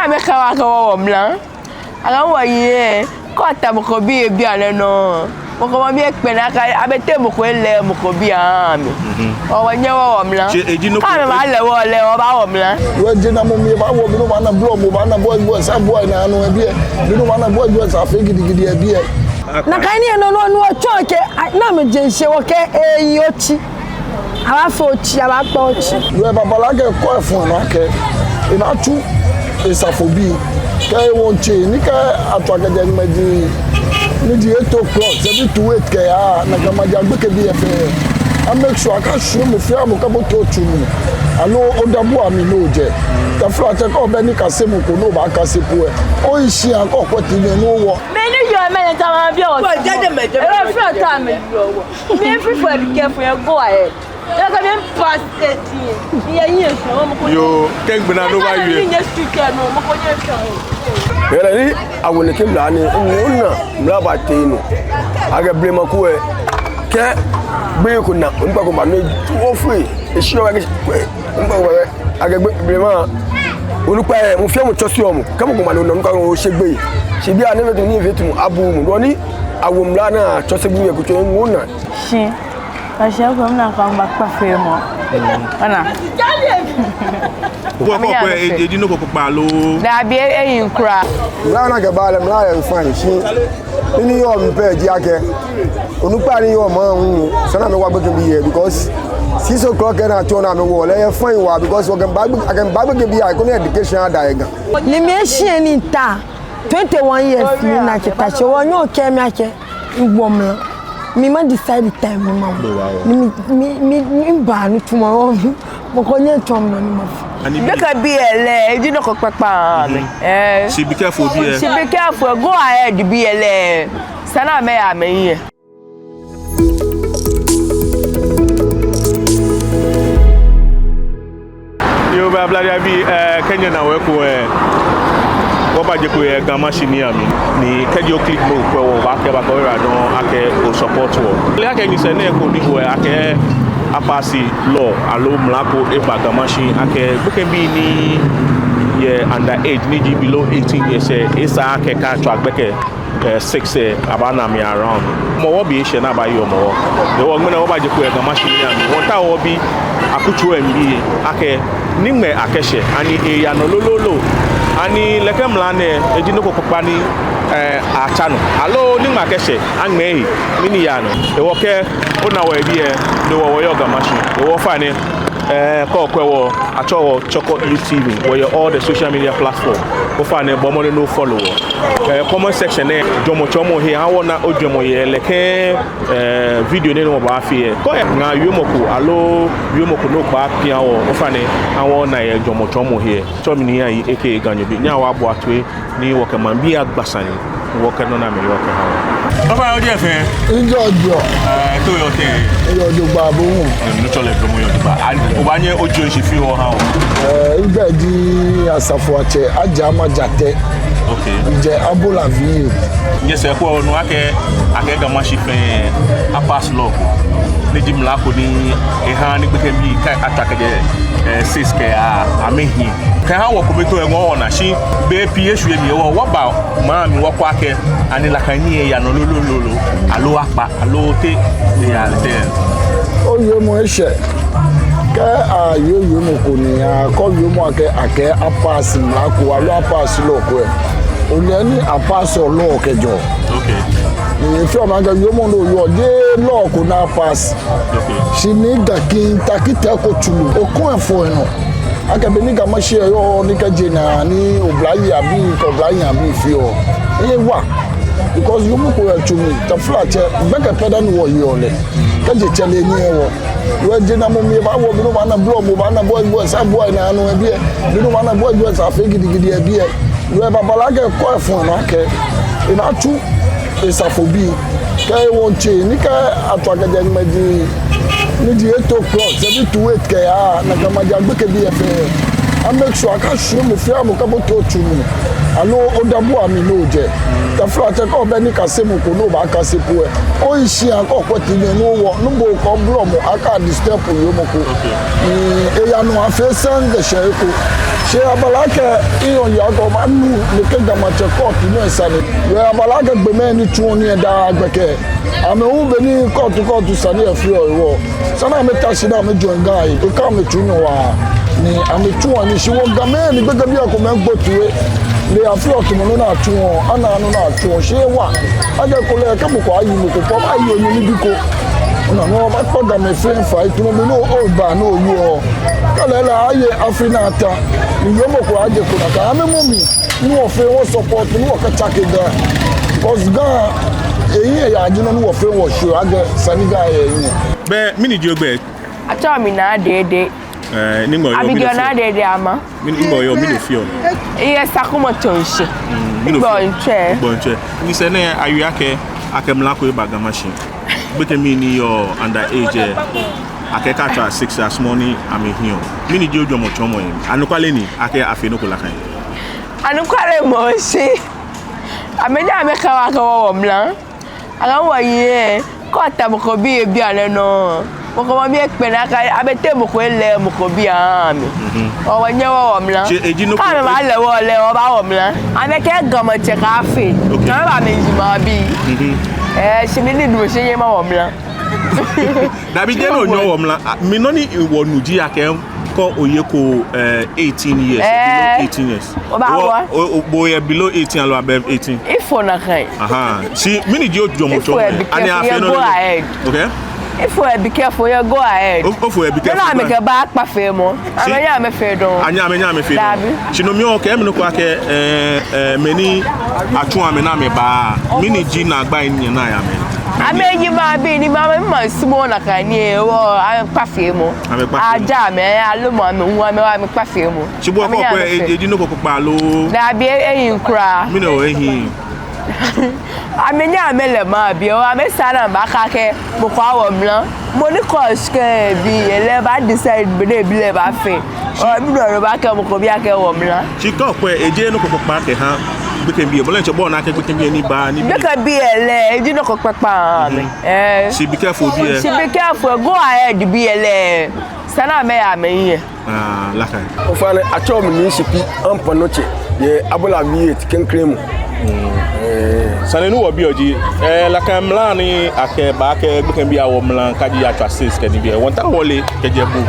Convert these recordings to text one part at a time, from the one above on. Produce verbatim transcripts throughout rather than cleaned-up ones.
Amɛkɛɛ akɛ wɔwo mla. Akɛ wɔyi lɛ, kɛ ota mɔ ko bi yɛ biɛ nɛɛ nɔ, mɔ ko mabi ekpɛlɛ akɛ abɛ tɛ mɔ ko lɛ mɔ ko bi aha mi. Wɔnyɛŋ wɔwo mla. Shi eji nɔ ko kɛ amɛbaalɛ wɔ lɛ, wɔbaawo mla. Wɔjɛ nɔ mli, wɔbaawo, bi ni wɔbaana blɔmɔ, wɔbaana boys, boys, a boys ni anɔ yɛ biɛ. Bi ni wɔbaana boys, boys afee gidigidi yɛ biɛ. Nakai nii nɔ nɔ nɔ tsɔɔ akɛ, a, ni amɛje shishi wɔkɛɛ eyi otsi. Abaafee otsi, abaakpa otsi. Yɛ baba lɛ kɛ kɔ efɔŋ nɔ akɛ, ebaatsu esafobii. Kɛ ewɔŋtsɛ, ni kɛ atswa kɛjɛ ŋmɛji, ni ji eight o'clock, seven to eight kɛya, nakai maŋ ja gbekɛbii lɛ fɛɛ. A make sure akɛ shwie mɔ fɛɛ mɔ kɛ bo to tsu mli. Aloo oda bo amli ni ojɛ. Taflatsɛ kɛ obɛ nikasemɔ ko ni obaakase po lɛ, oyi shia kɛ okwɛ ti nɛɛ ni owɔ. Mɛni yɔɔ mɛni tama biɛ o. Ewe fi ota mi yɔɔ wɔ. Mi fi for be careful, go ahead. Yoo, kɛ ŋmɛnɛ nɔ ba wie. Yɛlɛ ni awo nɛkɛ mla nɛɛ, ona mla baatee nɔ. Akɛ blema ko lɛ, kɛ gbekɛ ko na, onukpa ko ba nɔ, ofee, eshi o akɛ, onukpa ko ba, akɛ gbe, blema, onukpa lɛ, mɔ fɛɛ mɔ tsɔseɔ mɔ, kɛ mɔ ko ba nɔ, onukpa ko oshe gbeyei. Shi bianɛ fɛɛ tu ni fɛɛ tu abu mɔ, dɔni awo mla nɛɛ, tsɔse gbekɛ ko tsɔ, ona. Shi, kashɛ ko mina kamba kpa fɛɛ mɔ. Ona. Ko, ko, ko, e, eji nɔ ko kpakpa loo? Dabi, e, eyiŋ kwraa. Mla nɛɛ kɛba lɛ, mla lɛ fine, shi. Nii ni yɔɔ mli pɛ ji akɛ, onukpai ni yɔɔ maŋ hu, esa ni amɛwa gbekɛbii lɛ, because six o'clock kɛ ni atsɔ ni amɛwo lɛ, eyɛ fine waa, because wɔkɛba gbekɛ, akɛba gbekɛbii lɛ, koni education ada yɛ Ga. Ni mi eshi ni ta. Twenty-one years ni mina kɛ ta shi, wɔnyɛɔ wɔkɛɛ mi akɛ miwo mla. Mi ma decide time ni mawo. Ni mi, mi, mi, mibaa nitsumɔ, mɔ ko nyɛŋ tsɔɔ mi nɔ ni mafee. Gbekɛbii lɛ, eji nɔ ko kpakpa amɛ. Ɛɛ. Shi be careful bii lɛ. Shi be careful, go ahead bii lɛ. Esa ni amɛya amɛhiɛ. Yoo, bɛ ablade abii, ɛɛ, kɛ nyɛna wɔ eko, ɛɛ, wɔbaje kpo yɛ Ga Mashie lɛ mli. Ni kɛji o click mɔ ko kwɛ wɔ, obaakɛɛ akɛ oyiwaladɔŋŋ akɛ o support wɔ. Ole akɛ nyɛsɛɛ nɛɛ ko ni wɔyɛ akɛ apass law aloo mla ko eba Ga Mashie akɛ gbekɛbii ni yɛ under age ni ji below eighteen years lɛ, esa akɛ kɛ atswa gbɛkɛ, ɛɛ, six lɛ, abaana amɛ around. Hɔmɔwɔ be eshɛ ni abaaye hɔmɔwɔ. Hewɔ ŋmɛnɛ wɔbaje kpo yɛ Ga Mashie lɛ mli. Wɔmiitao wɔbi akutso lɛ mli akɛ, nɛgbɛ akɛshɛ, ani eyaa nɔ lolo? Ani nɛkɛ mla nɛɛ, eji nɔ ko kpakpa ni, ɛɛ, atsa nɔ? Aloo nɛgbɛ akɛshɛ, aŋmɛɛ ehe, mɛni yaa nɔ? Hewɔ kɛ ona wɔ yɛ biɛ, hewɔ wɔyɛ Ga Mashie. Hewɔ ofainɛ, ɛɛ, kɛ okwɛ wɔ, atsɛɔ wɔ Chorkor Youth T V, wɔyɛ all the social media platform. Ofainɛ, bɔ mɔdɛŋ ni o follow wɔ. Ɛɛ, comment section lɛ, jwɛŋmɔ tsɔɔmɔ he, ha wɔna ojwɛŋmɔ yɛ nɛkɛ, ɛɛ, video nɛɛ ni wɔbaafee lɛ. Kɛ oyɛ ŋaa wiemɔ ko, aloo wiemɔ ko ni okɛbaapia wɔ, ofainɛ, ha wɔna yɛ jwɛŋmɔ tsɔɔmɔ he. Tsɔɔmɔ ni ya yi, aka Ganyobi, nyɛhaa wɔboa toi ni wɔkɛ maŋbii agba sane, wɔkɛ nɔ ni amɛyɔɔ kɛha wɔ. Ofainɛ, ojɛ fɛɛ? Mijɛ jɛmɛ. Ɛɛ, te oyɔɔ tɛŋŋ? Miyɛ jogbaŋŋ, bo hu? Ɛɛ, minutsɔ lɛ, dromɔ yɔɔ jogbaŋŋ. Ani obaanyɛ ojwɛŋ shi fioo oha wɔ? Ɛɛ, migbɛi ji Asafoatsɛ Adjei Ama Jatteh. Okay. Mijɛ Abola V A. Nyɛsɛɛ kwɛɔ nɔ akɛ, akɛ Ga Mashie fɛɛ apass law ko, ni ji mla ko ni ehaa ni gbekɛbii kɛ atswa kɛjɛ, ɛɛ, six kɛya amɛhiɛ. Kɛha wɔ kome too eŋɔɔ wɔna shi, bei pii eshwieɔ mli hewɔ wɔba maŋ mli wɔkwɛ akɛ, ani nakai nii lɛ yaa nɔ lolo, aloo akpa, aloo te eyaa tɛŋŋ. Owiemɔ eshɛ. Kɛ awie wiemɔ ko ni akɔ wiemɔ akɛ, akɛɛ apass mla ko, aloo apass law ko lɛ, ole ni apass law kɛjɛɔ. Okay. Ni efeɔ mi akɛ wiemɔ ni oyɔɔ, jeee law ko ni apass. Okay. Shi ni Ga Kintakite ko tsuru, okɔ efɔ enɔ. Akɛ bɔ ni Ga Mashie yɔɔ ni kɛjɛ naa ni oblayei abii kɛ oblayei abii feɔ, ewa. Because wiemɔ ko yɛ tsu mli, taflatsɛ, gbɛkɛ pɛ dani wɔyeɔ lɛ. Kɛjɛ tsɛre ni ewɔ. Wɔjɛ nɔ mli, wɔbaawo, bi ni wɔbaana blɔmɔ, wɔbaana boys, boys, a boys ni anɔ yɛ biɛ. Bi ni wɔbaana boys, boys afee gidigidi yɛ biɛ. Yɛ baba lɛ kɛ kɔ efɔŋ nɔ akɛ, ebaatsu esafobii. Kɛ ewɔŋtsɛ, ni kɛ atswa kɛjɛ ŋmɛji, ni ji eight o'clock, seven to eight kɛya, nakai maŋ ja gbekɛbii lɛ fɛɛ. A make sure akɛ shwie mɔ fɛɛ mɔ kɛ bo to tsu mli. Aloo odabua mli ni ojɛ. Taflatsɛ, kɛ obɛ nikasemɔ ko ni obaakase po lɛ, oyi shia kɛ okwɛ ti nɛɛ ni owɔ, ni bo kɛ oblɔmɔ aka disturb yoomo ko. Ni eya nɔ afee sane kɛ shɛɛ ko. Shi abala akɛ, iyɔn ya kɛ obaanu nɛkɛ Ga Maŋtsɛ kɔɔtu nɛɛ sane. Yɛ abala akɛ gbɔmɛi ni tsuɔ nii lɛ daa gbɛkɛ, amɛ hu be ni kɔɔtu kɔɔtu sane lɛ feɔ lɛ, esa ni amɛta shi ni amɛjoin Ga lɛ, kɛ amɛtsu nɔ waa, ni amɛtsu waa ni shi wɔ Gamɛi ni gbekɛbii komɛi gbo toi lɛ, ni afeɔ tamɔ nɔ ni atsuɔ, anaaa nɔ ni atsuɔ, shi ewa. Akɛ ekolɛ kɛ mɔ ko ayi mɔ ko po, ayi onyɛ nibii ko. Ona nɔ, obaakpa Gamɛi fɛɛ fai, tamɔ bɔ ni oba ni oyɔɔ. Kɛ lɛɛlɛŋ aye afi ni ata, ni yoomo ko aje ko nakai, amɛmɔ mli. Ni wɔfɛɛ wɔ support, ni wɔkɛtsake Ga. Because Ga, eyi eya ji nɔ ni wɔfɛɛ wɔshiɔ akɛ sane Ga yɛ eyi. Bɛ, mɛni ji ogbɛi? Atsɛɔ mi Naa Dede. Ɛɛ, nɛgbɛ oyɔɔ, mɛni ofeɔ? Abidjan Naa Dede Ama. Mɛni, nɛgbɛ oyɔɔ, mɛni ofeɔ? Miyɛ Sakumɔ Tɔŋshi. Mm, mɛni ofeɔ? Gbɔntsɛ. Gbɔntsɛ. Nyɛsɛɛ nɛɛ awie akɛ, akɛ mla ko eba Ga Mashi. Gbekɛbii ni yɔɔ under age lɛ, akɛ kɛ atswa six asumɔɔ ni amɛhiɔ. Mɛni ji ojwɛŋmɔ tsɔɔmɔ yɛ mli? Anɔkwale ni, akɛ afee nɔ ko nakai? Anɔkwale mɔ shi. Amɛnyɛɛɛ amɛkɛɛ wɔ akɛ wɔwo mla. Akɛ wɔyi lɛ, kɛ ota mɔ ko bi yɛ biɛ nɛɛ nɔ, mɔ ko mɔ bi ekpɛ naa akɛ, abɛ tɛ mɔ ko lɛ mɔ ko bi aha amɛ. Mhm. Wɔnyɛɛɛ wɔwo mla. Shi eji nɔ ko, kɛ amɛbaalɛ wɔ lɛ, wɔbaawo mla. Amɛkɛɛ Ga Maŋtsɛ kɛ afee. Okay. Kɛ amɛba amɛyi maŋbii. Mhm. Ɛɛ, shi mi ni dumɔ shi nyɛɛɛ mawo mla. Dabi, jeee nɔ ni onyɛɛɛ owo mla. A, mi nɔ ni wɔnu ji akɛ kɛ oyeko, eh, eighteen years, eh, below eighteen years. Obaawo. O, o, bo oyɛ below eighteen aloo above eighteen? Efɔɔ nakai. Aha. Shi mɛni ji ojwɛŋmɔ tsɔɔmɔ yɛ? Ani afee nɔ lɛ? Go ahead. Okay. Efɔɔ yɛ be careful, yɛ go ahead. O, ofɔɔ yɛ be careful. Nɔ ni amɛkɛba kpa feemɔ. Shi amɛnyɛɛɛ amɛfee dɔŋŋ. Anyɛɛɛ amɛnyɛɛɛ amɛfee dɔŋŋ. Dabi. Shi no mli okɛɛ mi nɔ ko akɛ, eh, eh, mɛi ni atsu amɛ ni amɛba. Mɛni ji naagba ni nyɛnaa yɛ amɛ? Amɛyi maŋbii ni amɛ, amɛsumɔɔɔ nakai nii lɛ, wɔ, amɛkpa feemɔ. Amɛkpa feemɔ. Ajaa amɛ, alomɔ amɛ, wu amɛ, amɛkpa feemɔ. Shi bo kɛ okwɛ, eji nɔ ko kpakpa lo? Dabi, ehiii kwraa. Mɛni hewɔ ehiii? Amɛnyɛɛɛ amɛlɛ maŋbii lɛ, amɛsaa ni amɛbakɛɛ akɛ mɔ ko awo mla. Mɔ ni kɔɔ skul lɛ bii lɛ ba decide bɔ ni ebii lɛ baafee. Ɔ, ebi nɔ ni baakɛɛ mɔ ko bi akɛ wo mla. Shi kɛ okwɛ, ejeee nɔ ko kpakpa kɛha gbekɛbii lɛ. Bo lɛ ntsɛ bo ona akɛ gbekɛbii lɛ ni ba ni bi. Gbekɛbii lɛ, eji nɔ ko kpakpa ha amɛ. Mhm. Eh. Shi be careful bii lɛ. Shi be careful, go ahead bii lɛ. Esa ni amɛya amɛhiɛ. Ah, nakai. Ofainɛ, atsɛɔ mi Nii Shipi Ampa Nɔtse, yɛ Abola V eight klɛŋklɛŋ mli. Mm. Eh. Sane ni wɔbiɔ ji, eh, nakai mla ni akɛba akɛ gbekɛbii awo mla kɛji atswa six kɛ nibii lɛ, wɔmiitao wɔle kɛjɛ bo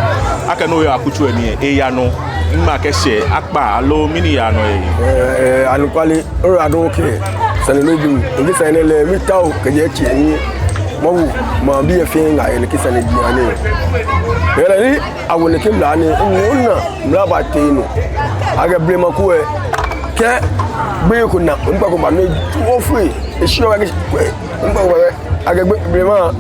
akɛ nɔ ni oyɔɔ akutso lɛ mli lɛ, eyaa nɔ, nɛgbɛ akɛshɛ, akpa aloo mɛni yaa nɔ yɛ? Eh, eh, anɔkwale, oyiwaladɔŋŋ kɛ sane ni obi mi. Nɛkɛ sane nɛɛ lɛ, miitao kɛjɛ etsɛ ni mawo maŋbii lɛ fɛɛ ŋaa yɛ nɛkɛ sane bianɛ. Yɛ lɛ ni awo nɛkɛ mla nɛɛ, ona mla baatee nɔ akɛ blema ko lɛ, kɛ gbekɛ ko na onukpa ko ba ni etu ofee, eshi oga kɛ shi kwɛ, onukpa ko ba akɛ gbɛ, blema,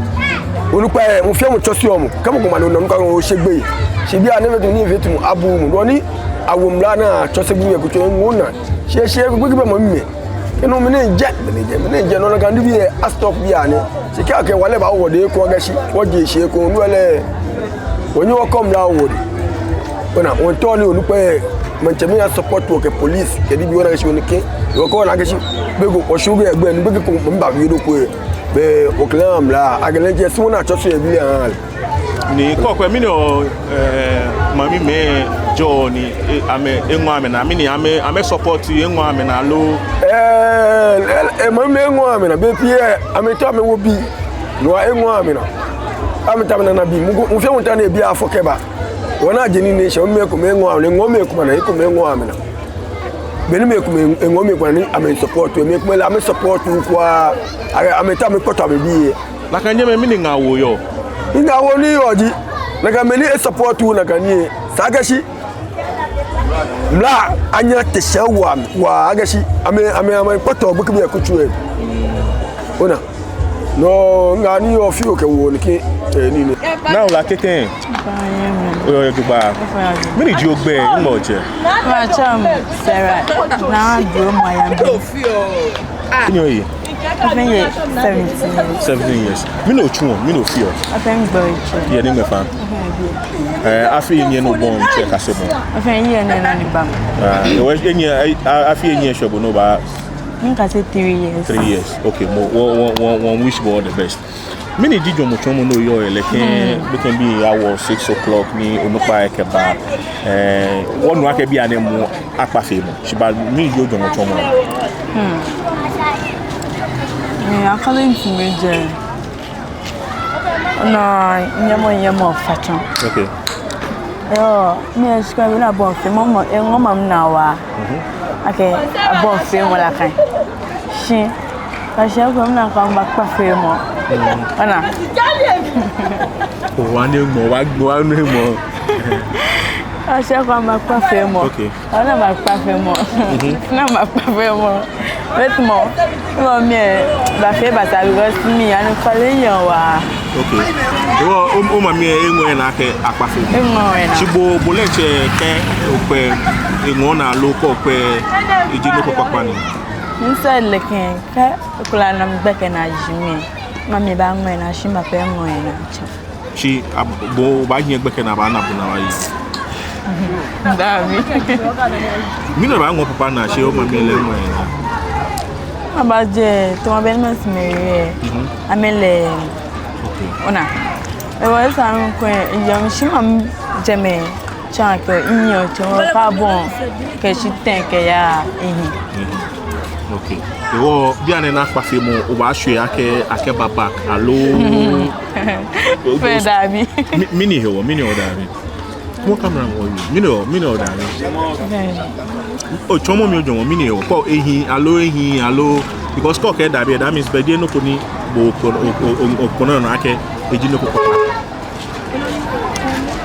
onukpa lɛ, mɔ fɛɛ mɔ tsɔseɔ mɔ, kɛ mɔ ko ma ni ona onukpa ko, oshe gbeyei. Shi bianɛ fɛɛ tamɔ ni efee tamɔ abuuu mɔ, no ni awo mla ni atsɔse gbekɛbii akutso lɛ, ona. Shi, shi gbekɛbii amɛmɛ. Kɛ no mɛni jɛ, mɛni jɛ, mɛni jɛ, no nakai nibii lɛ a-stop bianɛ. Shi kɛ akɛ wala ba wɔ dɛŋ ko akɛ shi, wɔje shi ko, no lɛ, wɔnyɛ wɔkɔ mla wɔ dɛŋ. Ona, wɔmiitao ni onukpa lɛ, maŋtsɛmɛi a-support wɔ kɛ police, kɛ nibii, ona akɛ shi wɔnike, wɔkɔ ona akɛ shi, be ko, wɔshi ogbɛ, gbɛ, ni gbekɛ ko, mɔ ba wie do ko lɛ, be, wɔkɛlɛ mla, akɛ lɛ jɛ, shi wɔna tsɔse ebii lɛ, ah. Ni kɛ okwɛ mɛni hewɔ, eh, mamimɛi jɔɔ ni, eh, amɛ, eŋɔɔ amɛnaa, mɛni amɛ, amɛ-support eŋɔɔ amɛnaa lo? Eh, eh, eh, mamimɛi eŋɔɔ amɛnaa, bei pii lɛ, amɛtao amɛwo bii, no eŋɔɔ amɛnaa. Amɛtao amɛnana bii, mɔ ko, mɔ fɛɛ mɔ taoɔ ni ebi afɔ kɛba. Wɔna je ni nɛɛ, shi mɛi komɛi eŋɔɔ amɛnaa, eŋɔɔ mɛi komɛi anaa, ekomɛi eŋɔɔ amɛnaa. Be ni mɛi komɛi eŋɔɔ mɛi komɛi anaa ni amɛ-support, mɛi komɛi lɛ amɛ-support kwraa, amɛ, amɛtao amɛkpɔtɔ amɛbii lɛ. Nakai jɛmɛ mɛni ŋaawoo yɔɔ? Ŋaawoo ni yɔɔ ji, nakai mɛi ni e-support nakai nii lɛ, esa akɛ shi mla anyɛ ate shi awo amɛ, waa akɛ shi amɛ, amɛ, amɛkpɔtɔ gbekɛbii akutso lɛ. Ona. No ŋaa ni yɔɔ fioo kɛ woo nɛkɛ, eh, nii nɛɛ. Naa Owula, kɛkɛ. Baayɛ mli. Oyɛ jogbaŋŋ. Ofainɛ. Mɛni ji ogbɛi, nɛgbɛ otsɛ? Atsɛɔ mi Sarah Naa Duromɔ Ayabi. Mɛni oye? Afee miye seventeen years. Seventeen years. Mɛni otsuɔ, mɛni ofeɔ? Afee migbɛi tsɛ. Yɛ nɛgbɛ fã? Afee miye. Ɛɛ, afii enyiɛ ni obɔi tsɛ kasemɔ? Afee miye nɛɛ ni ba. Ɛɛ, ewe enyiɛ, ɛɛ, afii enyiɛ eshwɛ bo ni oba? Mikase three years. Three years. Okay, mo, wɔ, wɔ, wɔ, wɔ wish bo all the best. Mɛni ji jwɛŋmɔ tsɔɔmɔ ni oyɔɔ yɛ lɛ kɛkɛ, be kɛ be awo six o'clock ni onukpai kɛba, ɛɛ, wɔnu akɛ bianɛ mɔ akpa feemɔ. Shi ba mɛni ji ojwɛŋmɔ tsɔɔmɔ? Hmm. Ni akɔle nti mi jɛ. Ona, nyɛmɔ, nyɛmɔ fa tsɔ. Okay. Yoo, mi eshika bi na bɔ feemɔ, eŋɔɔ mi naa waa. Mhm. Akɛ abɔ feemɔ lɛ akɛ. Shi, kɛshɛ ko mina akɛ maba kpa feemɔ. Mm. Ona. Owa ni mɔ, wa, wa ni mɔ. Kɛshɛ ko maba kpa feemɔ. Okay. Ona maba kpa feemɔ. Mhm. Ona maba kpa feemɔ. Wait mɔ. Mɔ mi ɛ, bafee basa because mi anɔkwale nyɛ waa. Okay. Ewo, o, omami ɛ, eŋɔɔ enaa akɛ akpa feemɔ. Eŋɔɔ enaa. Shi bo, bo lɛ tsɛ kɛ okwɛ, eŋɔɔ naa loo kɛ okwɛ, eji nɔ ko kpakpa ni? Misɛɛ lɛ kɛ, kɛ okwɛ lɛ naa migbɛkɛ naa ji mi. Mami baaŋɔɔ enaa, shi mapɛ ŋɔɔ enaa tsɛ. Shi, a, bo, obaahiɛ gbɛkɛ naa baana bo naa waa yi. Dabi. Mɛni obaaŋɔɔ papa naa shi omami lɛ ŋɔɔ enaa? Abajɛ, tɔmɔ bɛ ni mɛi smɛ yɛ. Mhm. Amɛlɛ. Okay. Ona. Ewo esa ŋkɔ, yɛ mishi mami jɛmɛ. Tsakɛ, nyɛ otsɛ mɔ ka bɔ. Kɛshi tɛŋ kɛya, ehi. Mhm. Okay. Ewo, bianɛ ni akpa feemɔ, obaashwɛ akɛ, akɛba back, aloo? Fɛɛ dabi. Mi, mɛni hewɔ, mɛni hewɔ dabi? Mɔ camera mɔ yi. Mɛni hewɔ, mɛni hewɔ dabi? Fɛɛ. Otsɔɔmɔ mi ojwɛŋmɔ, mɛni hewɔ? Kɛ ehi, aloo ehiii, aloo? Because kɛ okɛɛ dabi, that means bɛ jeee nɔ ko ni bo okɔ, o, o, o, okɔ nɔ akɛ, eji nɔ ko kpakpa.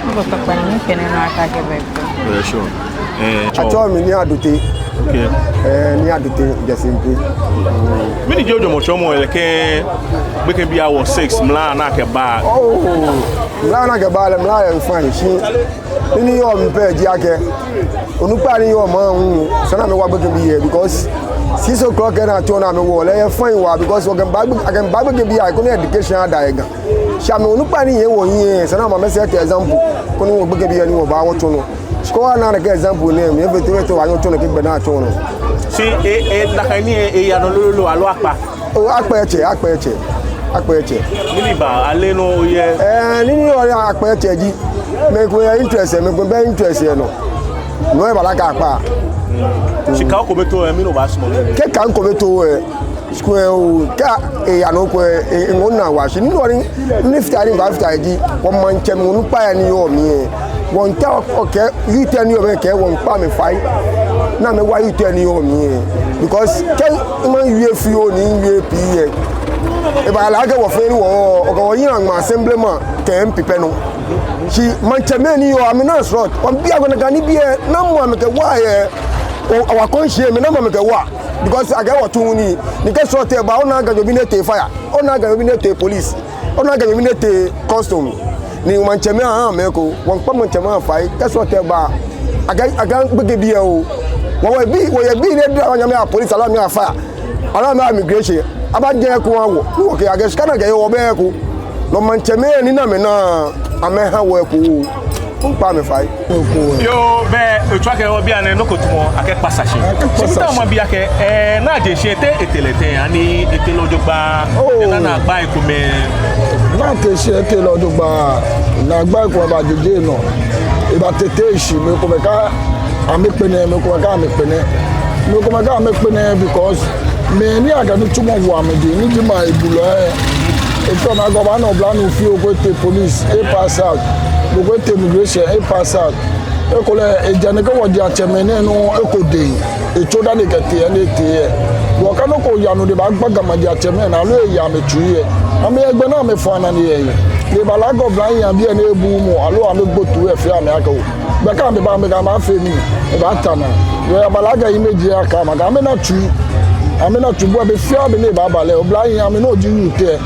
Nɔ ko kpakpa ni mikpɛlɛ nɔ akɛ akɛba ko. Yeah, sure. Eh, atsɛɔ mi Nii Adote. Okay. Eh, Nii Adote, Jasimpe. Mɛni ji ojwɛŋmɔ tsɔɔmɔ yɛ lɛ kɛ gbekɛbii awo six, mla ni akɛba? Oh, mla ni akɛba lɛ, mla lɛ fine, shi nɔ ni yɔɔ mli pɛ ji akɛ onukpai ni yɔɔ maŋ hu, esa ni amɛwa gbekɛbii lɛ, because six o'clock lɛ ni atsɔɔ ni amɛwo lɛ, eyɛ fine waa, because wɔkɛbaa, akɛbaa gbekɛbii lɛ koni education ada yɛ Ga. Shi amɛ onukpai ni yɔɔ wɔhiɛ, esa ni amɛ amɛset example, koni wɔ gbekɛbii lɛ ni wɔbaa wɔtsɔɔ nɔ. Shi kɛ wɔna nɛkɛ example nɛɛ, mɛi fɛɛ tɛŋŋ wɔnyɛ wɔtsɔɔ nɔ kɛ gbɛ ni atsɔɔ nɔ. Shi e, e, nakai nii lɛ, eya nɔ lolo aloo akpa? Oh, akpa etsɛ, akpa etsɛ, akpa etsɛ. Nɔ ni ba, ale nɔ yɛ. Eh, nɔ ni yɔɔ akpa etsɛ ji, mɛi komɛi yɛ interest, mɛi komɛi bɛ interest yɛ nɔ. No lɛ baa lɛ akɛ akpa. Shi kɛ okome too lɛ, mɛni obaasumɔ? Kɛ kɛ mikome too lɛ, shi kwɛ oo, kɛ eya nɔ kwɛ, e, eŋɔɔ naa waa, shi nɔ ni, nɔ ni fata ni baafata ji, wɔmaŋtsɛmɛi onukpai ni yɔɔ mli lɛ, wɔmiitao akɛ youth ni yɔɔ mli lɛ kɛ wɔmiikpa amɛ fai, ni amɛwa youth ni yɔɔ mli lɛ. Because kɛ maŋ wie fioo ni wie pii lɛ, ebaa lɛ akɛ wɔ fɛɛ ni wɔ, okɛ wɔyiŋ aŋma assemblyman kɛ M P pɛ nɔ. Shi maŋtsɛmɛi ni yɔɔ, amɛnaa srɔto, wɔmiibi akɛ nakai nibii lɛ, namɔ amɛkɛwa yɛ, o, our country, mɛi namɔ amɛkɛwa. Because akɛ wɔtsuɔ nii, ni kɛ srɔto lɛ ba, onaa Ganyobi ni etee fire, onaa Ganyobi ni etee police, onaa Ganyobi ni etee custom. Ni maŋtsɛmɛi aha amɛ eko, wɔmiikpa maŋtsɛmɛi afai, kɛ srɔto lɛ ba, akɛ, akɛ gbekɛbii lɛ oo. Wɔ, wɔbii, wɔyɛ bii ni eda amɛ police, aloo amɛ fire, aloo amɛ immigration, abajɛ eko aha wɔ, ni wɔkɛ akɛ shika ni akɛye wɔ bɛ eko. No maŋtsɛmɛi ni na amɛ naa, amɛha wɔ eko. Miikpa amɛ fai. Yoo, bɛ, etsɔɔ akɛ wɔ bianɛ nɔ ko tamɔ akɛ kpasa shi. Akɛ kpasa shi. Shi mitao mabi akɛ, eh, naaje shi etee, etee lɛ tɛŋŋ, ani etee lɛ jogbaŋŋ? Oh. Ena naagbai komɛi. Naatee shi etee lɛ jogbaŋŋ. Naagbai komɛi bajeje nɔ. Ebatee tee shi, mɛi komɛi kɛɛ amɛkpɛlɛɛɛ, mɛi komɛi kɛɛ amɛkpɛlɛɛɛ. Mɛi komɛi kɛɛ amɛkpɛlɛɛɛ because mɛi ni akɛ nitsumɔ wo amɛdɛŋ, ni ji maŋ hebulɔi lɛ, efeɔ amɛ akɛ obaana oblanyo fioo ko etee police, epass out. Mɔ ko etee immigration, epass out. Ekolɛ ejaakɛ wɔdiɛŋtsɛmɛi nɛɛ nɔ eko dɛŋ, etsɔ dani ekɛtee he ni etee lɛ. Wɔkɛ nɔ ko yaa nɔ ni ebaagba Ga maŋ diɛŋtsɛmɛi anaa, aloo eya amɛtsui lɛ. Amɛyɛ gbɛ ni amɛfɔɔ anaa ni yɛ he. Ni ebaa lɛ akɛ oblanyo bii lɛ ni ebuuu mɔ, aloo amɛgbo tuu lɛ efee amɛ akɛ oo. Bɛ kɛ amɛba, amɛkɛɛ amɛfee mɛni, ebaata naa. Yoo, ebaa lɛ akɛ image lɛ aka amɛ akɛ amɛna tsui. Amɛna tsubu be fɛɛ be ni ebaaba lɛ, oblahii amɛ nɔ ji youth lɛ.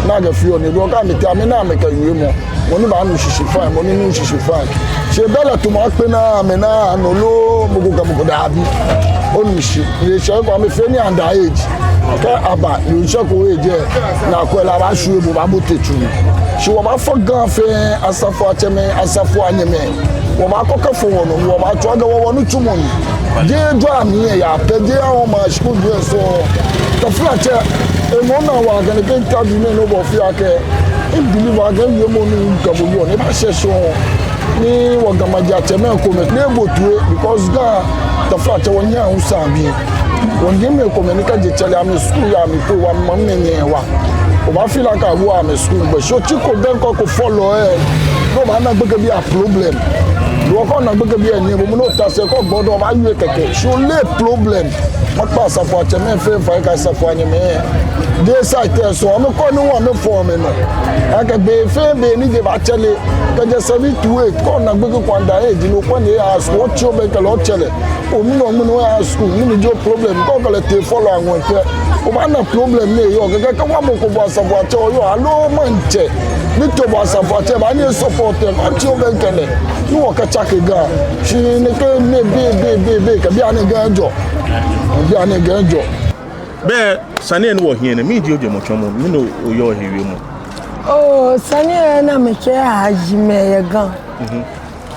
Ni akɛfeɔ nii, duɔ kɛ amɛtee amɛna amɛkɛ wiemɔ. Mɔ ni baanu shishi fine, mɔ ni nuuu shishi fine. Shi be lɛ tamɔ akpɛnaa amɛnaa nɔ loo mɔ ko kɛ mɔ ko, daabi. Onu shishi. Ni eshɛ ko amɛfee nii under age. Kɛ aba, ni oshɛ ko age lɛ, ni akwɛ lɛ abaashwie bo, baabote tsu. Shi wɔbaafɔ Ga fɛɛ, asafoiatsɛmɛi, asafoianyɛmɛi. Wɔbaakɔ kɛfɔ wɔnɔ, wɔbaatsɔɔ akɛ wɔ wɔnitsumɔ ni. Jeee jɔɔ amɛ yɛ pɛ, jeee ahɔɔ ma school dress oo. Taflatsɛ, emɔ naa wa akɛ nɛkɛ interview nɛɛ ni obɔ fɛɛ akɛ, I believe akɛ wiemɔ ni Ga bo yɔɔ ni ebaashɛ shɔŋŋ. Ni wɔ Ga majiatsɛmɛi komɛi, ni ebo toi, because Ga, taflatsɛ, wɔnyɛ awusabii. Wɔnyɛmɛi komɛi ni kɛjɛ tsɛlɛ amɛ school yɛ amɛkpoi wa, amɛmamɛi nyɛɛɛ wa. Obaafeel akɛ awooo amɛ school gbɛ. Shi otsi ko bɛ ko ko fɔlɔ lɛ, ni obaana gbekɛbii a problem. Ni okɔ na gbekɛbii lɛ ni bo mɔ ni ota shi ko gbɔdɔ obaawie kɛkɛ. Shi ole problem. Makpa asafoiatsɛmɛi fɛɛ fai kɛ asafoianyɛmɛi. Jeee side lɛ sɔŋŋ, amɛkɔ ni wɔ amɛfɔ amɛnɔ. Akɛ be fɛɛ be ni je baatsɛlɛ, kɛjɛ seven to eight, kɛ ona gbekɛ ko under age ni okɔ ni eya school, otsi obɛŋkɛ lɛ otsɛ lɛ. Omli nɔ mli ni oya school, mɛni ji o problem, kɛ okɛ lɛ tee fɔlɔi aŋɔɔ pɛ. Obaana problem ni eyɔɔ, kɛkɛ kɛ wa mɔ ko bo asafoiatsɛ oyɔɔ, aloo maŋtsɛ. Ni to bo asafoiatsɛ, baa ni e-support lɛ, otsi obɛŋkɛ lɛ. Ni wɔkɛ tsake Ga. Shi nɛkɛ nɛɛ be, be, be, be, kɛ bianɛ Ga ejɔ. Bianɛ Ga ejɔ. Bɛ sane lɛ ni wɔhiɛ nɛɛ, mɛni ji ojwɛŋmɔ tsɔɔmɔ, mɛni oyɔɔ he wiemɔ? Oo, sane lɛ ni amɛkɛɛ ajimɛ yɛ Ga. Mhm.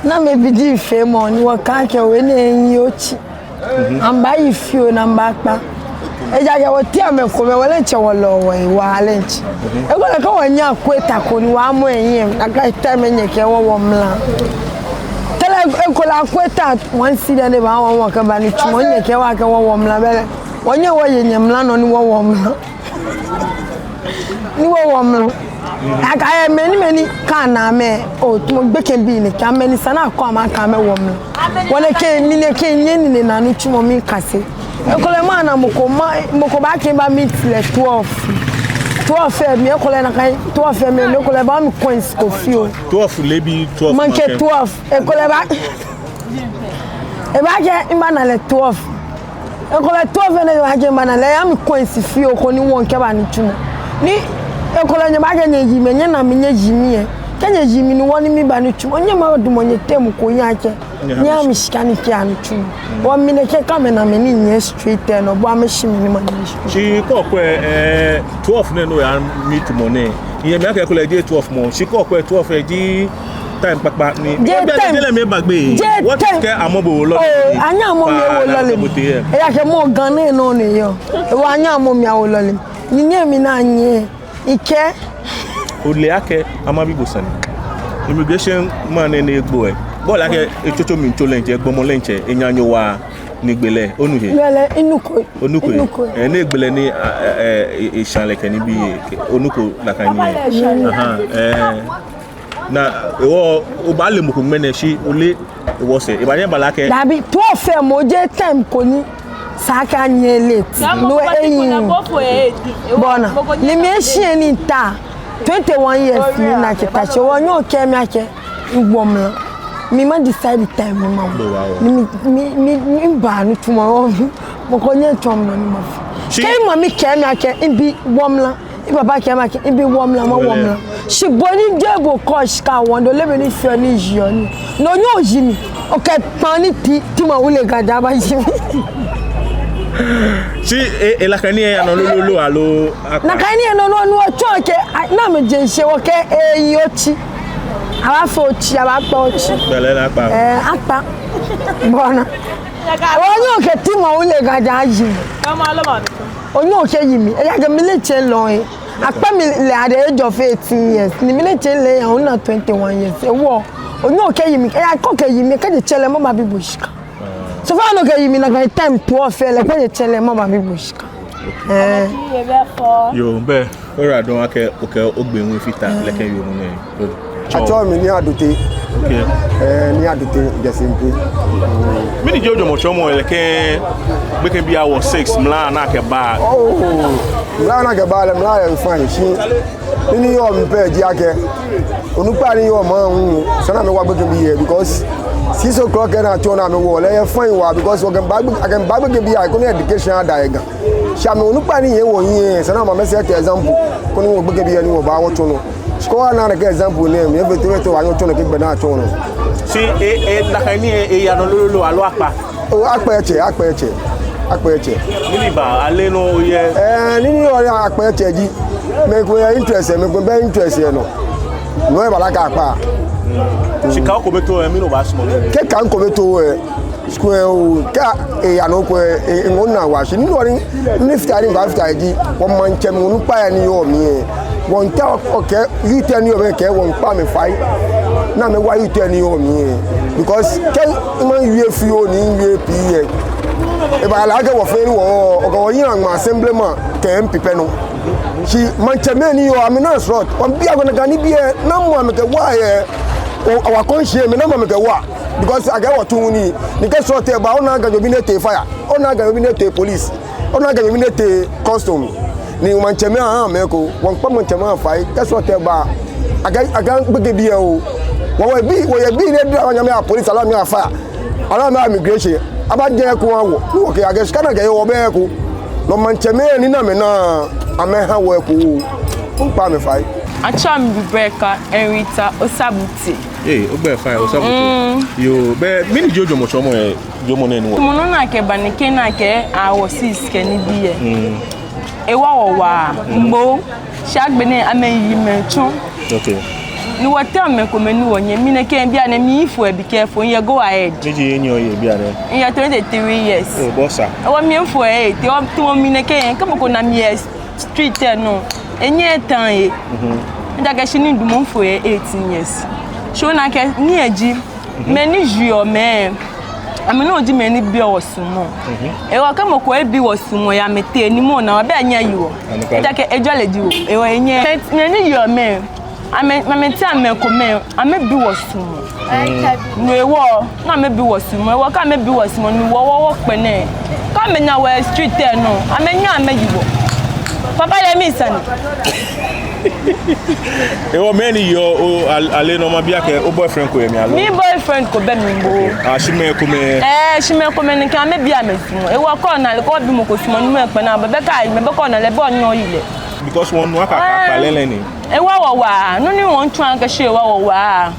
Ni amɛbi ji feemɔ ni wɔkɛɛ akɛ wɔ nɛɛ ehiii otsi. Mhm. Amɛbaayi fioo ni amɛbaakpa. Ejaakɛ wɔteŋ mɛi komɛi wɔ lɛ diɛŋtsɛ wɔlɔɔ wɔhe waa lɛ diɛŋtsɛ. Mhm. Ekolɛ kɛ wɔnyɛ akwɛ ta ko ni wɔmɔ ehiɛ, nakai time lɛ nyɛkɛɛ wɔwo mla. Tɛlɛ ekolɛ akwɛ ta wɔnsi dɛ ni baa wɔ wɔkɛba nitsumɔ nyɛkɛɛ wɔkɛ wɔwo mla bɛ lɛ. Wɔnyɛ wɔye nyɛmla nɔ ni wɔwo mla. Ni wɔwo mla. Akɛ mɛni mɛni kɛ ana amɛ, oo, tamɔ gbekɛbii nɛɛ, kɛ amɛ ni sa ni akɔ amɛ akɛ amɛwo mla. Wɔ nɛkɛ, mi nɛkɛ nyɛ ni nɛɛ nitsumɔ mikase. Ekolɛ mana mɔ ko ma, mɔ ko baakɛɛ eba meet lɛ twelve. Twelve lɛ mli ekolɛ nakai, twelve lɛ mli ekolɛ ebaha mi coins ko fioo. Twelve leebi twelve. Maŋkɛ twelve. Ekolɛ eba, ebaakɛɛ ebana lɛ twelve. Ekolɛ twelve lɛ ni ebaakɛɛ ebana lɛ, eha mi coins fioo ko ni wɔkɛba nitsumɔ. Ni ekolɛ nyɛbaakɛɛ nyɛyi mi, nyɛna mi nyɛyi mi lɛ. Kɛ nyɛyi mi ni wɔ ni miba nitsumɔ, nyɛmadamɔ nyɛteŋ mɔ ko hiɛ akɛ nyɛha mi shika ni mikɛya nitsumɔ. Wɔ mi nɛkɛ kɛ amɛna mi ni minyɛ straight lɛ, no bɔ amɛshi mi ni manyɛ straight. Shi kɛ okwɛ, eh, twelve nɛɛ ni oya meet mɔ nɛɛ. Nyɛmi akɛ ekolɛ jeee twelve mɔ, shi kɛ okwɛ twelve lɛ ji time kpakpa ni. Jeee time. Jeee time. What if kɛ amɔ bo lɔle? Oo, anyɛɛɛ amɔ mi awo lɔle. Ejaakɛ mɔ Ga nɛɛ nɔ ni eyɔɔ. Ewa anyɛɛɛ amɔ mi awo lɔle. Ni nyɛmi naa nyɛ. Ikɛɛ. Ole akɛ, amɛbi bo sane. Immigration man nɛɛ ni egbo lɛ. Bo ole akɛ, etsotso mli tso lɛ diɛŋtsɛ, egbɔmɔ lɛ diɛŋtsɛ, enaanyo waa ni egbe lɛ, onu he? Gbele, minuko. Onuko. Minuko. Eh, ni egbe lɛ ni, ah, eh, eh, e-, esha lɛ kɛ nibii, onuko nakai nii. Aha, eh. Ni hewɔ, obaale mɔ ko ŋmɛnɛ shi, ole, hewɔ sɛɛ, ebaanyɛ ebala akɛ. Dabi, twelve lɛ mɔ jeee time ko ni, esa akɛ anyɛ late. No eyi. Bɔ ni, ni mi eshi ni mita, twenty-one years ni mina kɛta shi, wɔnyɛɛɛ wɔkɛɛ mi akɛ. Miwo mla. Mi ma decide time ni mawo. Ni mi, mi, mi, miba nitsumɔ. Mɔ ko nyɛŋ tsɔɔ mi nɔ ni mafee. Kɛ mimami kɛɛ mi akɛ, mibi wo mla. Mipapa kɛɛ mi akɛ, mibi wo mla, mawo mla. Shi bo ni jeee bo kɔ shika wɔŋ do lɛ be ni fioo ni yiɔ ni. No nyɛ oyi mi. Okɛ kpaa ni ti, ti ma wule gaja ba yi mi. Shi e, e, nakai nii lɛ yaa nɔ lolo aloo akpa? Nakai nii lɛ nɔ nɔ nɔ tsɔ kɛ, a, ni amɛje shishi wɔkɛɛ, e, yi otsi. Abaafee otsi, abaakpa otsi. Gbele lɛ akpa. Ɛɛ, akpa. Bɔ ni. Onyɛŋ okɛ ti ma wule gaja ayi. Onyɛŋ okɛyi mi. Ejaakɛ mi lɛ tsɛ lɔ yɛ. Akpa mi lɛ at the age of eighteen years. Ni mi lɛ tsɛ lɛ ya ona twenty-one years. Hewɔ. Onyɛŋ okɛyi mi. Ejaakɛ kɛ okɛyi mi, kɛjɛ tsɛ lɛ mababi bo shika. So far ni okɛyi mi nakai time twelve lɛ, kɛjɛ tsɛ lɛ mababi bo shika. Ɛɛ. Yoo, bɛ. Oyiwaladɔŋŋ akɛ okɛ ogbe ŋwɛi fata lɛ kɛ yoo nɛɛ. Atsɛɔ mi Nii Adote. Okay. Ɛɛ, Nii Adote, Jɛsimpe. Mɛni ji ojwɛŋmɔ tsɔɔmɔ lɛ kɛ gbekɛbii awo six, mla ni akɛba? Oh, mla ni akɛba lɛ, mla lɛ fine shi. Nii ni yɔɔ mli pɛ ji akɛ onukpai ni yɔɔ maŋ hu, esa ni amɛwa gbekɛbii lɛ, because six o'clock lɛ ni atsɔɔ ni amɛwɔ lɛ, eyɛ fine waa, because wɔkɛba gbekɛ, akɛba gbekɛbii lɛ koni education ada yɛ Ga. Shi amɛ onukpai ni yɔɔ wɔhiɛ lɛ, esa ni amɛ amɛ set example koni wɔ gbekɛbii lɛ ni wɔba wɔtsɔ nɔ. Shi kɛ wɔna nɛkɛ example nɛɛ mli lɛ, efee tɛŋŋ wɔnyɛ wɔtsɔ nɔ kɛ gbɛ ni atsɔɔ nɔ? Shi e, e, nakai nii lɛ eya nɔ lolo aloo akpa? Oo, akpa etsɛ, akpa etsɛ, akpa etsɛ. Nii ni ba ale nɔ yɛ? Ɛɛ, nii ni yɔɔ akpa etsɛ ji, mɛi komɛi yɛ interest, mɛi komɛi bɛ interest yɛ nɔ. Nɔ lɛ baa lɛ akɛ akpa. Shi kɛ okome too lɛ, mɛni obaasumɔ? Kɛ kɛ mikome too lɛ, sukuu lɛ oo, kɛ eya nɔ ko lɛ, e, e, ŋɔɔ naa waa. Shi nii ni wɔnii, nii fita ni mibafata ji, wɔmaŋtsɛmɛi onukpai ni yɔɔ mli lɛ, wɔmiitao akɛ youth lɛ ni yɔɔ mli lɛ, kɛ wɔmiikpa amɛ fai ni amɛwa youth lɛ ni yɔɔ mli lɛ. Because kɛ maŋ wie fioo ni wie pii lɛ, ebaale akɛ wɔfɛɛ ni wɔ, okɛ wɔyi aŋma assemblyman kɛ M P pɛ nɔ. Shi maŋtsɛmɛi ni yɔɔ, amɛnaa srɔto. Wɔmiibi akɛ nakai nibii lɛ, namɔ amɛkɛwa yɛ, o, our country lɛ mli, namɔ amɛkɛwa? Because akɛ wɔtsuuu nii, ni kɛ srɔto lɛ ba, onaa Ganyobi ni etee fire, onaa Ganyobi ni etee police, onaa Ganyobi ni etee custom. Ni maŋtsɛmɛi ahaa amɛ eko, wɔmiikpa maŋtsɛmɛi afai, kɛ srɔto lɛ ba, akɛ, akɛ gbekɛbii lɛ oo. Wɔ, wɔyɛ bii, wɔyɛ bii ni edara amɛ, amɛya police, aloo amɛya fire, aloo amɛya immigration, abajɛ eko aha wɔ. Ni wɔkɛɛ akɛ shika ni akɛye wɔ bɛ eko. No maŋtsɛmɛi ni amɛnaa, amɛha wɔ eko. Miikpa amɛ fai. Atsɛɔ mi Rebecca Enrita Osabuti. Ee, ogbɛi fine, Osabuti. Mm. Yoo, bɛ, mɛni ji ojwɛŋmɔ tsɔɔmɔ yɛ jwɛŋmɔ nɛɛ nɔ? Mɔ nɔ ni akɛba nɛkɛ ni akɛɛ awo six kɛ nibii lɛ. Mm. Ewa wɔ waa, mm, mbo, shi agbɛnɛ amɛyi mɛi tsɔ. Okay. Ni wɔteŋ mɛi komɛi ni wɔnyɛ, mi nɛkɛ bianɛ mifo ebi kɛ fo, miyɛ go ahead. Miji enyiɛ oye bianɛ? Miyɛ twenty-three years. Oh, bosa. Ewa mifo e, te o, tamɔ mi nɛkɛ, kɛ mɔ ko na mi yɛ street lɛ nɔ, enyɛɛɛ eta he. Mhm. Ejaakɛ shi ni midamɔ, mifo yɛ eighteen years. Shi ona akɛ, ni eji, mhm, mɛi ni yeɔ mɛi, amɛ nɔŋŋ ji mɛi ni biɔ wɔsuɔmɔ. Mhm. Ewa kɛ mɔ ko ebi wɔsuɔmɔ yɛ amɛteŋ ni mɔ na, abɛ enyɛɛɛ eye wɔ. Anɔkwale. Ejaakɛ ejɔle ji wɔ. Ewa enyɛɛɛ. Mɛi, mɛi ni yeɔ mɛi, amɛ, amɛteŋ mɛi komɛi, amɛbi wɔsuɔmɔ. Mm. No hewɔ, ni amɛbi wɔsuɔmɔ, ewa kɛ amɛbi wɔsuɔmɔ ni wɔ, wɔ, wɔkpɛlɛ. Kɛ amɛna wɔ yɛ street lɛ nɔ, amɛnyɛɛɛ amɛye wɔ. Papa lɛ, misane. Ewa mɛni yeɔ o, al-, ale nɔ mabi akɛ, o boyfriend ko yɛ mli aloo? Mi boyfriend ko bɛ mli mbo. Ah, shi mɛi komɛi. Ɛɛ, shi mɛi komɛi nɛkɛ amɛbi amɛsuɔmɔ. Ewa kɛ ona lɛ, kɛ obi mɔ ko suɔmɔ ni mɔ lɛ kpɛlɛ, bɛ, bɛ kɛ, bɛ kɛ ona lɛ, bɛ onyɛŋ oyi lɛ. Because wɔnu akɛ, ɛɛ, akpɛlɛ lɛ ni. Ewa wɔ waa, nɔ ni wɔmiitsɔɔ akɛ shi ewa wɔ waa.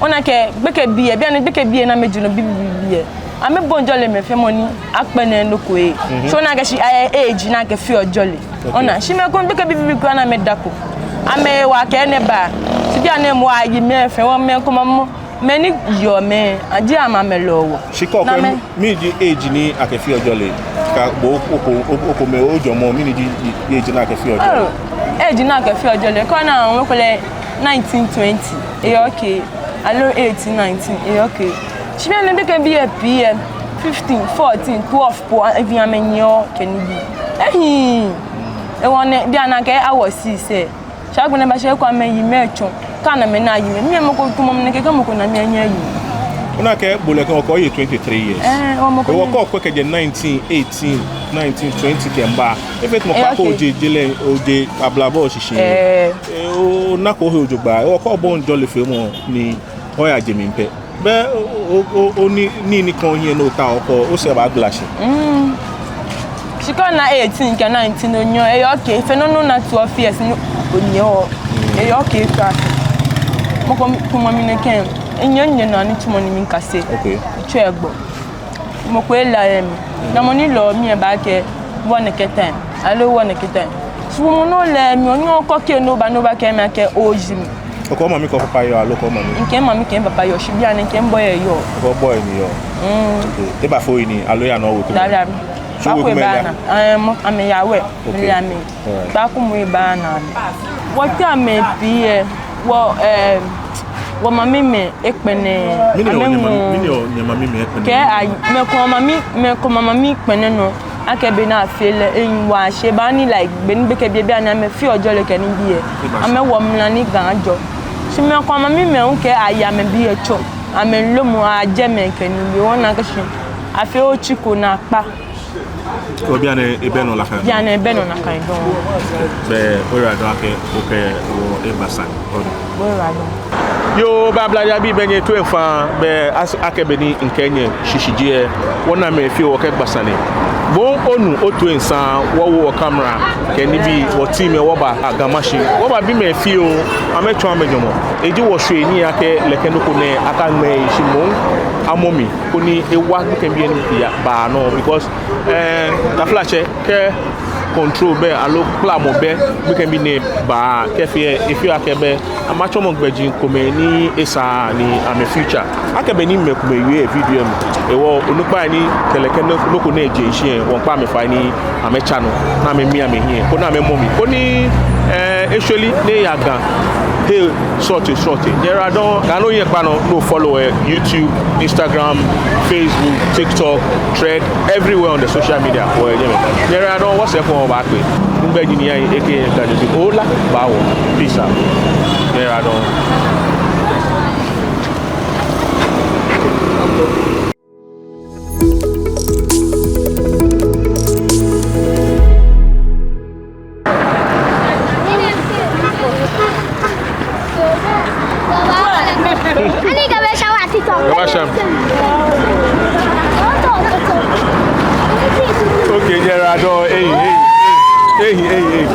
Ona akɛ gbekɛbii lɛ, bianɛ gbekɛbii lɛ ni amɛji nɔ bibii lɛ, amɛbɔi jɔlɛ mɛi fɛɛ mɔ ni akpɛlɛ nɔ ko lɛ. Mhm. So ona akɛ shi ayɛ age ni akɛfeɔ jɔlɛ. Okay. Ona, shi mɛi komɛi gbekɛbii bibii kwraa ni amɛdako. Amɛwa kɛ nɛ ba. Shi bianɛ mɔ ayi mɛi fɛɛ, wɔ mɛi komɛi mɔ, mɛi ni yeɔ mɛi, aji amɛ amɛlɔ wɔ. Shi kɛ okwɛ, mɛni ji age ni akɛfeɔ jɔlɛ? Kɛ bo oko, oko, okomɛi ojwɛŋmɔ, mɛni ji age ni akɛfeɔ jɔlɛ? Oh, age ni akɛfeɔ jɔlɛ. Kɛ ona, mɔ ko lɛ nineteen, twenty, eyɛ okay. Aloo eighteen, nineteen, eyɛ okay. Shi bianɛ gbekɛbii lɛ pii lɛ, fifteen, fourteen, twelve po, even amɛnyiɛɔ kɛ nibii. Ehiii. Ewa nɛ, bianɛ akɛ awo six lɛ. Shi agbɛnɛ baashɛ eko amɛyi mɛi tsɔ. Kɛ ana mɛi ni ayi mɛi. Mi lɛ mɔ ko tamɔ mi nɛkɛ, kɛ mɔ ko na mi lɛ enyɛɛɛ eye mi. Ona akɛ bo lɛ kɛ okɛ oye twenty-three years. Ɛɛ, ewa mɔ ko. Ewa kɛ okwɛ kɛjɛ nineteen, eighteen, nineteen, twenty kɛmiiba. Efee tamɔ, ɛɛ, kpa ko, okay, oje, je lɛ, oje ablabɔ shishi. Ɛɛ. Ɛɛ, onako ohe jogbaŋŋ. Ewa kɛ obɔi jɔlɛ feemɔ ni oyaje mli pɛ. Bɛ o, o, o, o ni, ni, ni kɔn hiɛ ni otaoɔ kɛ osɛɛ baagbala shi. Mm. Shi kɛ ona eighteen kɛ nineteen onyɛɔ, eyɛ okay. Fɛɛ nɔ ni ona twelve years ni onyɛɔ, eyɛ okay kwraa. Mɔ ko tamɔ mi nɛkɛ, enyɛ, enyɛ naa nitsumɔ ni mikase. Okay. Tsɛ gbɔ. Mɔ ko elaa yɛ mli. Namɔ ni laa mi lɛ baakɛɛ, wɔ nɛkɛ time. Aloo wɔ nɛkɛ time. Shi mɔ ni laa mi, onyɛŋ okɔ kɛ ni oba, ni obakɛɛ mi akɛ oji mi. Okɛ omami kɛ opapa yɔɔ aloo okɛ omami? Mikɛ mami kɛ papa yɔɔ, shi bianɛ mikɛ boy yɔɔ. Okɛ boy ni yɔɔ. Mm. Okay. Ebafo oyi nii aloo eya nɔ oweku? Dabi, dabi. So baako wekumɛi eba lɛ? Naa. Ɛɛ, mɔ, amɛya wɛ. Okay. Mile amɛ. Alright. Baako mɔ eba naa. Wɔteŋ mɛi pii lɛ, wɔ, ɛɛ, wɔmamimɛi ekpɛlɛ. Mɛni hewɔ amɛŋɔɔ. Nyɛmami, mɛni hewɔ nyɛmamimɛi ekpɛlɛ? Kɛ a, mɛi komɛi mami, mɛi komɛi mami kpɛlɛ nɔ. Akɛ be ni afee lɛ, eyi waa shi eba ni, like, be ni gbekɛbii lɛ bianɛ amɛfeɔ jɔlɛ kɛ nibii lɛ. Eba shi. Amɛwo mla ni Ga ajɔ. Shi mɛi komɛi mamimɛi hu kɛ aye amɛbii lɛ tsɔ, amɛlomɔ, ajɛmɛ kɛ nibii, ona akɛ shi afee otsi ko ni akpa. Ko bianɛ ebɛ nɔ nakai. Bianɛ ebɛ nɔ nakai dɔŋŋ. Bɛ oyiwaladɔŋŋ akɛ okɛ wɔ eba sane. Oyiwaladɔŋŋ. Yoo, bɛ Ablade abii, bɛ nyɛ toi mfa, bɛ as-, akɛ bɔ ni mikɛɛ nyɛ shishijee lɛ, wɔna mɛi fioo wɔkɛgba sane. Bo onu, otoi mli sa, wɔwo wɔ camera kɛ nibii, wɔ team lɛ wɔba Ga Mashi. Wɔbabi mɛi fioo, amɛtsɔɔ amɛjwɛŋmɔ. Eji wɔshwee nii akɛ lɛ kɛ nɔ ko nɛɛ akaŋmɛɛ eshi moŋ amɔ mli koni ewa gbekɛbii ni yaa baa nɔ, because, eh, taflatsɛ, kɛ control bɛ aloo kplamɔ bɛ gbekɛbii nɛɛ baa kɛfee lɛ, efeɔ akɛ bɛ amɛtsɔmɔ gbɛji komɛi ni esaaa ni amɛ future. Akɛ bɔ ni mɛi komɛi wie video lɛ mli. Hewɔ onukpai ni kɛ lɛ kɛ nɔ, nɔ ko nɛɛ je shishi lɛ, wɔmiikpa amɛ fai ni amɛtsa nɔ, ni amɛmia amɛhiɛ, koni amɛmɔ mli, koni, eh, eshwɛ lɛ ni eya Ga he srɔtoi srɔtoi. Nyɛyiwaladɔŋŋ, kɛ no nyɛkpa nɔ, no follow lɛ, YouTube, Instagram, Facebook, TikTok, Thread, everywhere on the social media. Wɔyɛ jɛmɛ. Nyɛyiwaladɔŋŋ, wɔsɛɛ kɛ wɔbaakpe. Migbɛi ji Nii Ayi, A K A Ga Jobi. Ola, bawɔ. Peace out. Nyɛyiwaladɔŋŋ. Ani Ga Mashi. Ga Mashi. Okay, nyɛyiwaladɔŋŋ. Ei, ei, ei. Ei, ei, ei.